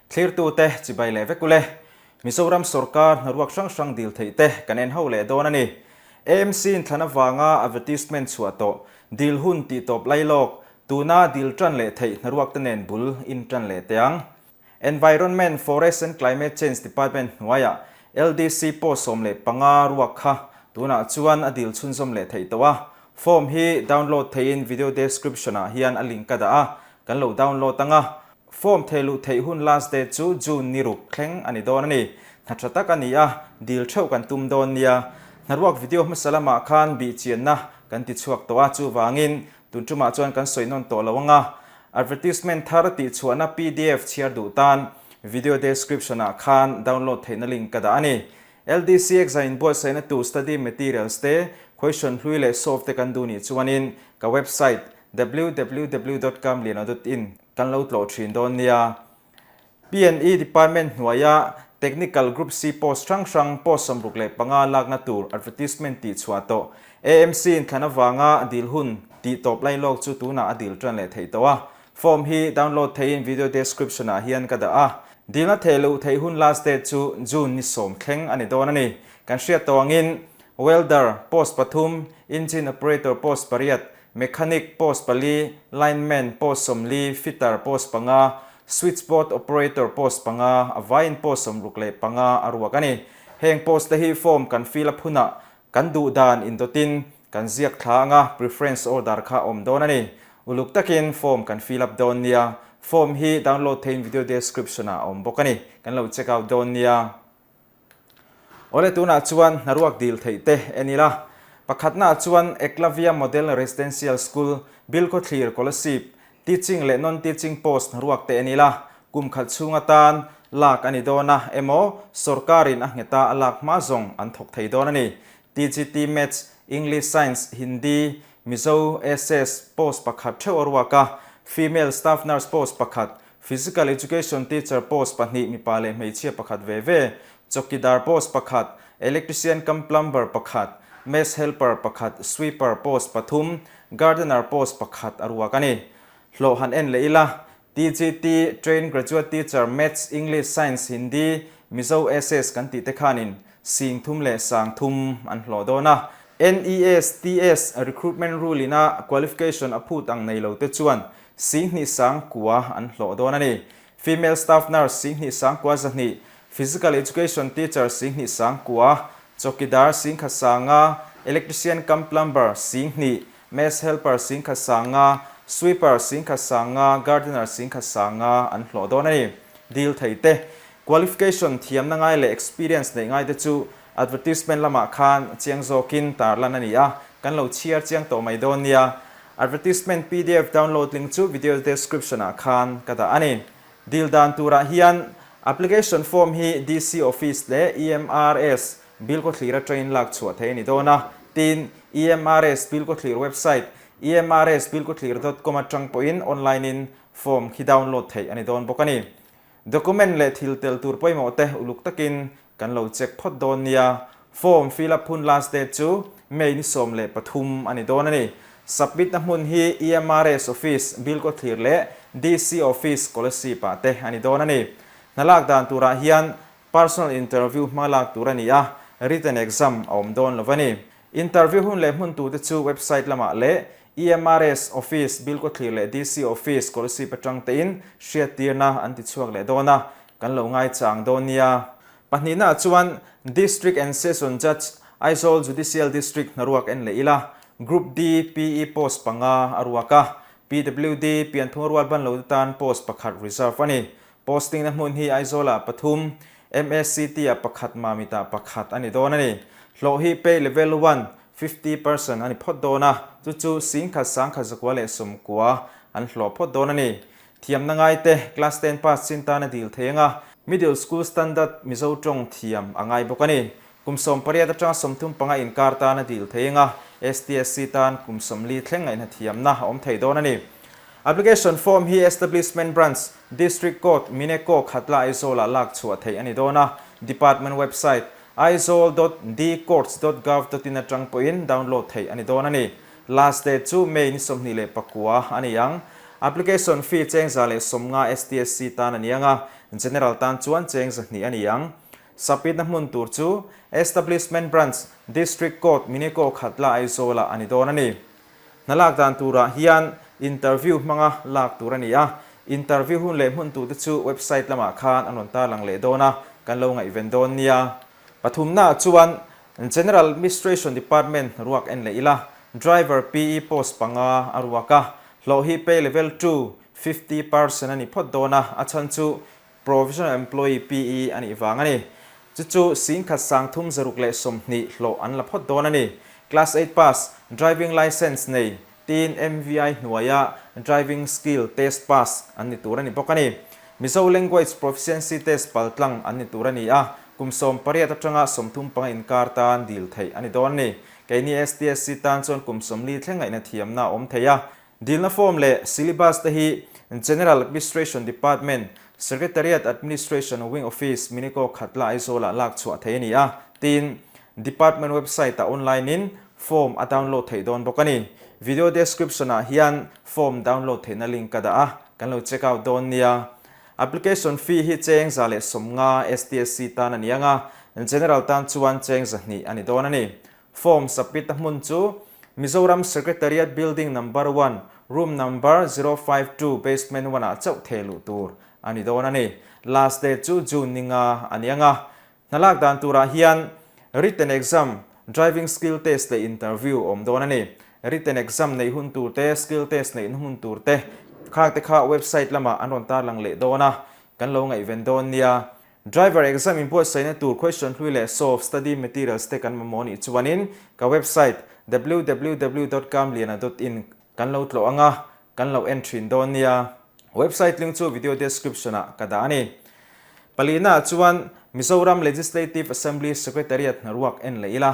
Thlirtute chibai leh vek ule. Mizoram sorkar hnaruak hrang hrang dil theih te kan en ho leh dawn a ni. AMC in thlan avanga advertisement chhuah tawh, dil hun tih tawp lai lawk, tuna dil tan leh theih hnaruak te nen bul in tan leh teh ang. Environment, Forest and Climate Change Department hnuaiah LDC post 15 ruak kha tunah chuan a dil chhunzawm leh theih tawh a. Form hi download theihin video description ah hian a link ka dah a, kan lo download ang a. Form thei luh theih hun last date chu June ni ruk thleng a ni dawn a ni. Hna tha tak a ni a, dil theuh kan tum dawn nia. Hnaruak video hmasa lamah khan bihchianna kan ti chhuak tawh a, chuvangin Tun tumah chuan kan sawi nawn tawh lo ang a, advertisement thar tih chhuahna pdf chhiar duh tan video description ah khan download theihna link ka dah a ni. LDC exam inbuatsaihna tur study materials te, question hlui leh solve te kan duh nih chuanin ka website www.kamliana dot in kan lo tlawh thin dawn nia. P&E Department hnuaia Technical Group C post hrang hrang post 65 lakna tur advertisement tih chhuah tawh AMC in thlan avanga dil hun tih tawp lai lawk chu tunah a dil tan leh theih tawh a. Form hi download theihin video description ah hian ka dah a. Dilna theh luh theih hun last date chu June ni 10 thleng a ni dawn a ni. Kan hriat tawh angin Welder post pathum, Engine Operator post pariat, Mechanic post pali, Lineman post 40, Fitter post panga, Switchboard Operator post panga, a vaiin post 65 a ruak a ni. Heng post te hi form kan fill up hunah kan duh dan indawtin kan ziak thla anga preference order kha awm dawn a ni. Uluk takin form kan fill up dawn nia. Form hi download theiin video description ah a awm bawk a ni. Kan lo check out dawn nia. Awle tunah chuan hnaruak dil theih te en ila. Pakhatnaah chuan Eklavya Model Residential School, Bilkhawthlir Kolasib, Teaching leh Non-Teaching Post hnaruak te en ila. Kum khat chhung atan lak a ni dawn a, emaw sawrkarin a ngheta a lak hma zawng an thawk thei dawn a ni. TGT Maths, English Science, Hindi, Mizo, SS, Post pakhat theuh a ruak a, Female Staff Nurse Post pakhat, Physical Education Teacher post pahnih mipa leh hmeichhia pakhat ve ve, Chowkidar post pakhat, Electrician cum Plumber pakhat, Mess Helper pakhat, Sweeper post pathum, Gardener post pakhat a ruak a ni. Hlawh han en leh ila, TGT, Trained Graduate Teacher, Maths, English, Science, Hindi, Mizo, SS kan tih te khanin sing thum leh sang thum an hlawh dawn a. NES, TS, Recruitment Rule ina qualification a phut ang nei lo te chuan 2000 10,000 an hlawh dawn a ni. Female Staff Nurse 2000 900 200, Physical Education Teacher 2000 9,000, Chowkidar 1000 500, Electrician cum Plumber 2000, Mess Helper 1000 500, Sweeper 1000 500, Gardener 1000 500 an hlawh dawn a ni. Dil thei te, Qualification thiamna ngai leh experience neih ngai te chu advertisement lamah khan chiang zawkin tarlan a ni a, kan lo chhiar chiang tawh mai dawn nia. Advertisement pdf download link chu video description ah khan ka dah a ni. Dil dan turah hian application form hi DC office leh EMRS Bilkhawthlir atangin lak chhuah theih a ni dawn a. Tin, EMRS Bilkhawthlir website emrsbilkhawthlir dot com atang pawhin online in form khi download theih a ni dawn bawk a ni. Document leh thil tel tur pawimawh te uluk takin kan lo check phawt dawn nia. Form fill up hun last date chu May ni 13 a ni dawn a ni. Submit na hmun hi EMRS Office, Bilkhawthlir leh DC Office, Kolasib ah te a ni dawn a ni. Hna lak dan turah hian personal interview hma lak tur a ni a, written exam a awm dawn lo a ni. Interview hun leh hmun tute chu website lamah leh EMRS Office, Bilkhawthlir leh DC Office, Kolasib atang tein hriattirna an ti chhuak leh dawn a, kan lo ngaichang dawn nia. Pahnihnaah chuan District and Session Judge, Aizawl Judicial District hnaruak en leh ila, Group D PE post panga a ruak a, PWD pianphung rual ban lo te tan post pakhat reserve a ni. Posting na hmun hi Aizawlah pathum, MSCT ah pakhat Mamitah pakhat a ni dawn a ni. Hlawh hi pay level one, 50%, a ni phawt dawn a, chu chu 10,000 10,190 an hlawh phawt dawn a ni. Thiamna ngaite, Class ten pass chin tan a dil thei ang a, Middle School Standard Mizo tawng thiam a ngai bawk a ni. Kum 18 atanga 35 inkar tan a dil thei ang a, STSC tan kum 40 thleng ngaihna thiamna a awm thei dawn a ni. Application form hi Establishment Branch, District Court, Mineko, Khatla, Aizawl-ah lak chhuah theih a ni dawn a, Department website, aizawl dot dcourts dot gov dot in atang pawhin download theih a ni dawn a ni. Last date chu May ni 29 a ni ang. Application fee cheng 150 STSC tan a ni ang a. General tan chuan cheng 200 a ni ang. Submit-na hmun tur chu Establishment Branch, District Court, Miniko Khatla Aizawl-ah a ni dawn a ni. Hna lak dan turah hian interview hmanga lak tur a ni a, interview hun leh hmun turte chu website lamah khan an rawn tarlang leh dawn a, kan lo ngaihven dawn nia. Pathumnaah chuan General Administration Department ruak en leh ila, Driver PE post panga a ruak a, hlawh hi pay level two, 50% a ni phawt dawn a, a chhan chu Provisional Employee, PE, a nih vang a ni. Chu chu 10,000 320 hlawh an la phawt dawn a ni. Class eight pass, Driving Licence nei, tiin MVI hnuaia Driving Skill Test pass an ni tur a ni bawk a ni. Mizo Language Proficiency Test paltlang an ni tur a ni a, kum 18 atanga 35 inkar tan dil theih a ni dawn a ni. Keini STSC tan chuan kum 40 thleng ngaihna thiamna a awm thei a, Dilna form leh syllabus te hi General Administration Department, Secretariat Administration Wing Office, Miniko Khatla Aizawl-ah lak chhuah theih a ni a, tiin Department website-ah online-in form a download theih dawn bawk a ni. Video description-ah hian form download theihna link ka dah a, kan lo check out dawn nia. Application fee hi cheng 150 STSC tan a ni ang a, General tan chuan cheng 200 a ni dawn a ni. Form submit a hmun chu Mizoram Secretariat Building Number One, Room Number 052, Basement One ah chauh theh luh tur a ni dawn a ni. Last date chu June ni nga a ni ang a. Hna lak dan turah hian Written Exam, Driving Skill Test leh Interview awm dawn a ni. Written Exam neih hun tur te, Skill Test neihna hun tur te khang te kha website lamah an rawn tarlang leh dawn a, kan lo ngaihven dawn nia. Driver exam inbuatsaihna tur question hlui leh solve study materials te kan mamawh nih chuanin ka website www dot kamliana dot in kan lo tlawh ang a, kan lo en thin dawn nia. Website link chu video description ah ka dah a ni. Palina ah chuan Mizoram Legislative Assembly Secretariat hnaruak en leh ila.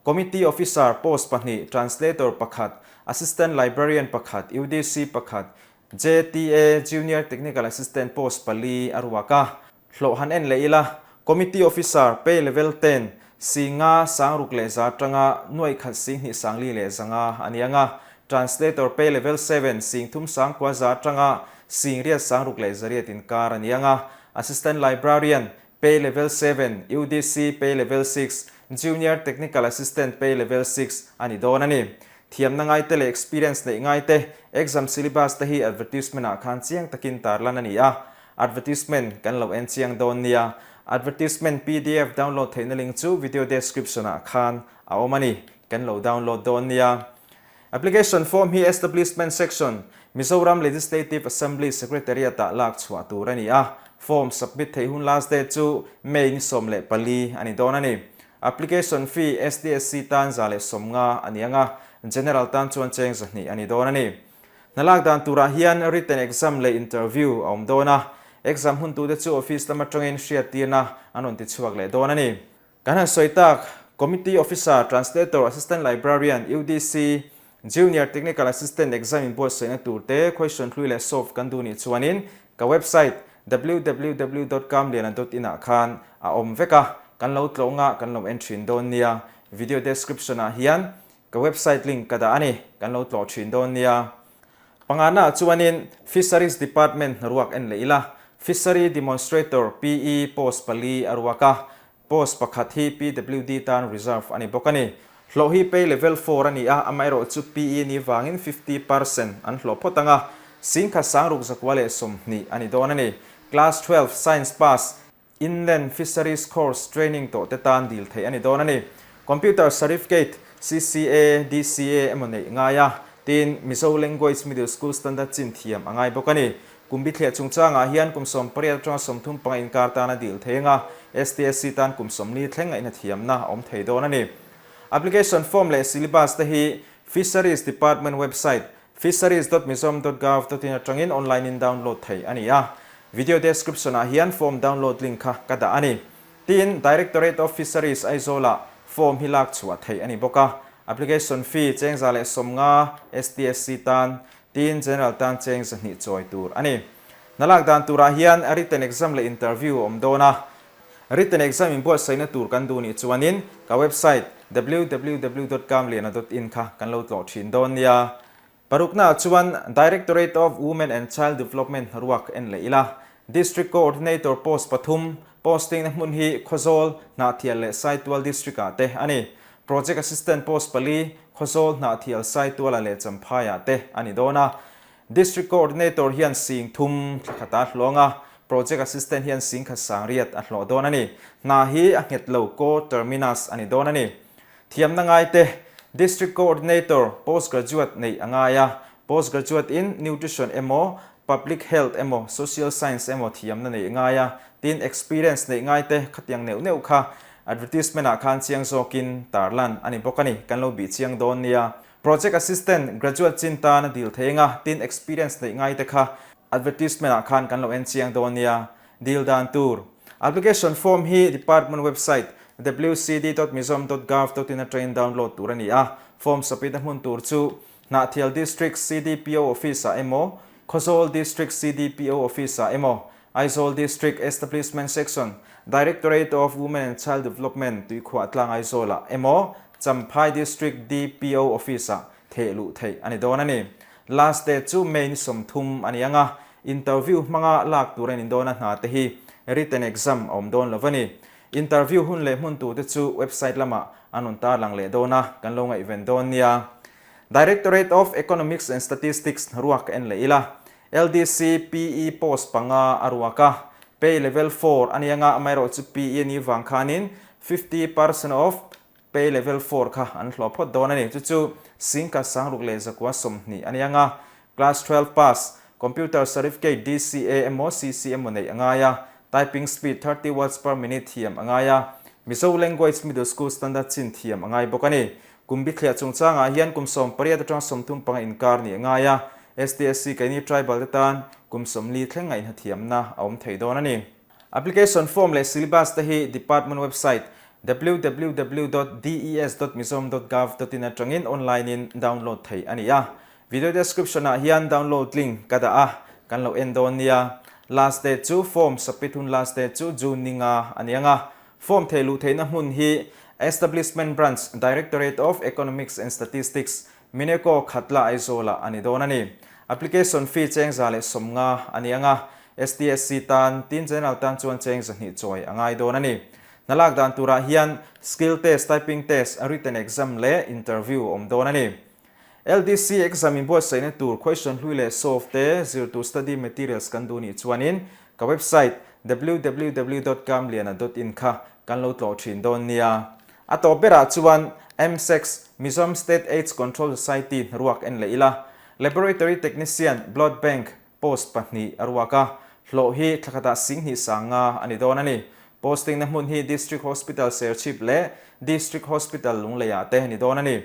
Committee Officer post pahnih, Translator pakhat, Assistant Librarian pakhat, UDC pakhat, JTA, Junior Technical Assistant post pali a ruak a, hlawh han en leh ila, Committee Officer, Pay Level ten, 500 600 atanga 1,2 4,500 a ni ang a, Translator Pay Level seven, 3900 atanga 8600 inkar a ni ang a, Assistant Librarian, Pay Level seven, UDC Pay Level six, Junior Technical Assistant Pay Level six a ni dawn a ni. Thiamna ngaite leh experience neih ngaite, exam syllabus te hi advertisement ah khan chiang takin tarlan a ni a, advertisement kan lo en chiang dawn nia. Advertisement pdf download theihna link chu video description ah khan a awm a ni, kan lo download dawn nia. Application form hi Establishment Section, Mizoram Legislative Assembly Secretariat ah lak chhuah tur a ni a, form submit theih hun last date chu May ni 14 a ni dawn a ni. Application fee SDSC tan 150 a ni ang a, General tan chuan cheng 200 a ni dawn a ni. Hna lak dan turah hian written exam leh interview a awm dawn a, exam hun tute chu office lam atangin hriattirna an rawn ti chhuak leh dawn a ni. Kan han sawi tak, Committee Officer, Translator, Assistant Librarian, UDC, Junior Technical Assistant exam inbuatsaihna tur te question hlui leh solve kan duh nih chuanin ka website www dot kamliana dot in ah khan a awm vek a, kan lo tlawh nga kan lo en thin dawn nia. Video description ah hian ka website link ka dah a ni, kan lo tlawh thin dawn nia. Pangana ah chuanin Fisheries Department hnaruak en leh ila, Fishery Demonstrator, PE, post pali a ruak a, Post pakhat hi PWD tan reserve a ni bawk a ni. Hlawh hi pay level four a ni a, amaherawh chu PE ni vangin 50% an hlawh phawt ang a, 16,920 a ni dawn a ni. Class 12 Science pass, Inland Fisheries Course training tawh te tan dil theih a ni dawn a ni. Computer Certificate, CCA, DCA emaw neih ngai a, tin Mizo Language Middle School Standard chin thiam a ngai bawk a ni. Kum bithliah chungchangah hian kum 18 atanga 35 inkar tan a dil thei anga, STSC tan kum 40 thleng ngaihna thiamna a awm thei dawn a ni. Application form leh syllabus te hi Fisheries Department website fisheries dot mizoram dot gov dot in atangin online in download theih a ni a. Video description ah hian form download link kha ka dah a ni. Tin, Directorate of Fisheries Aizawl-ah form hi lak chhuah theih a ni bawk a. Application fee cheng 150 STSC tan, tin General tan cheng 200 chawi tur a ni. Hna lak dan turah hian written exam leh interview a awm dawn a. Written exam inbuatsaihna tur kan duh nih chuanin ka website www dot kamliana dot in kha kan lo tlawh thin dawn nia. Paruknaah chuan Directorate of Women and Child Development hnaruak en leh ila. District Coordinator post pathum, posting na hmun hi Khawzawl, Hnahthial leh Saitual District ah te a ni. Project Assistant post pali, Khawzawl, Hnahthial, Saituala leh Champhai ah te a ni dawn a. District Coordinator hian sing thum thla khat a hlawng a, Project Assistant hian sing khat sang riat a hlawh dawn a ni. Hna hi a nghet lo co-terminus a ni dawn a ni. Thiamna ngaite, District Coordinator, Post Graduate neih a ngai a, Post Graduate in Nutrition emaw, Public Health emaw, Social Science emaw thiamna neih a ngai a, tin experience neih ngaite khatiang neuh neuh kha advertisement ah khan chiang zawkin tarlan a ni bawk a ni, kan lo bih chiang dawn nia. Project Assistant, Graduate chin tan a dil thei anga, tin experience neih ngaite kha advertisement ah khan kan lo en chiang dawn nia. Dil dan tur. Application form hi Department website wcd.mizom.gov.in atangin download tur a ni a, form submit a hmun tur chu Hnahthial District CDPO Office ah emaw, Khawzawl District CDPO Office ah emaw, Aizawl District Establishment Section, Directorate of Women and Child Development Tuikhuah Tlang Aizawl ah emaw, Champhai District DPO Office ah theh luh theih a ni dawn a ni. Last date chu May ni 30 a ni ang a, interview hmanga lak tur a ni dawn a hna te hi written exam a awm dawn lo a ni. Interview hun leh hmun tur te chu website lamah an rawn tarlang leh dawn a, kan lo ngaihven dawn nia. Directorate of Economics and Statistics hnaruak ka en leh ila, LDC PE post panga a ruak a, pay level four a nia nga, amaherawhchu PE a nih vang khanin 50% of Pay level four kha an hlawh phawt dawn a ni. Chu chu Singka sangruk leh zakua 20 a ni ang a. Class 12 pass, Computer Certificate DCA emaw CC emaw neih a ngai a, Typing speed 30 words per minute thiam a ngai a, Mizo Language Middle School Standard chin thiam a ngai bawk a ni. Kum bithliah chungchangah hian kum 18 atanga 35 inkar nih a ngai a, STSC keini tribal te tan kum 40 thleng ngaihna thiamna a awm thei dawn a ni. Application form leh syllabus te hi department website www dot des dot mizoram dot gov dot in atangin online in download theih a ni a. Video description ah hian download link ka dah a, kan lo en dawn nia. Last date chu form submit hun last date chu June ni nga a ni ang a. Form thei luh theihna hmun hi Establishment Branch, Directorate of Economics and Statistics, Mineko Khatla Aizawl-ah a ni dawn a ni. Application fee cheng 150 a ni ang a, STSC tan, tin General tan chuan cheng 200 chawi a ngai dawn a ni. Hna lak dan turah hian skill test, typing test, written exam leh interview a awm dawn a ni. LDC exam inbuatsaihna tur question hlui leh solve te zir tur study materials kan duh nih chuanin ka website www dot kamliana dot in kha kan lo tlawh thin dawn nia. A tawp berah chuan MSEX, Mizoram State AIDS Control Society hnaruak en leh ila, Laboratory Technician, Blood Bank, post pahnih a ruak a, hlawh hi thla khatah 2000 a ni dawn a ni. Posting na hmun hi District Hospital Serchhip leh District Hospital Lungleiah te ni dawn a ni.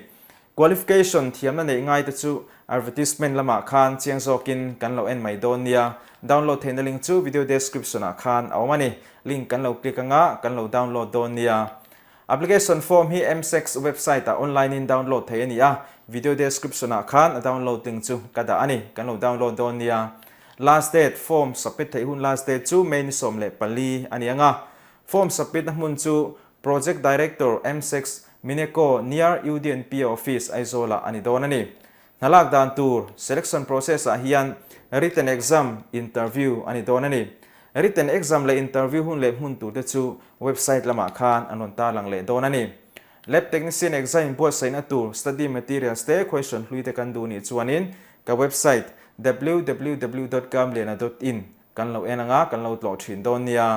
Qualification thiamna neih ngai te chu advertisement lamah khan chiang zawkin kan lo en mai dawn nia. Download theihna link chu video description ah khan a awm a ni. Link kan lo click anga kan lo download dawn nia. Application form hi MSEX website ah online in download theih a ni a, video description ah khan a download link chu ka dah a ni, kan lo download dawn nia. Last date, Form submit theih hun last date chu May ni 14 a ni anga. Form submit na hmun chu Project Director, MSEX, Mineco, near UDNPA Office, Aizawl ah a ni dawn a ni. Hna lak dan tur, selection process ah hian written exam, interview a ni dawn a ni. Written exam leh interview hun leh hmun tur te chu website lamah khan an rawn tarlang leh dawn a ni. Lab technician exam inbuatsaihna tur study materials te question hlui te kan duh nih chuanin ka website www dot kamliana dot in kan lo en anga kan lo tlawh thin dawn nia.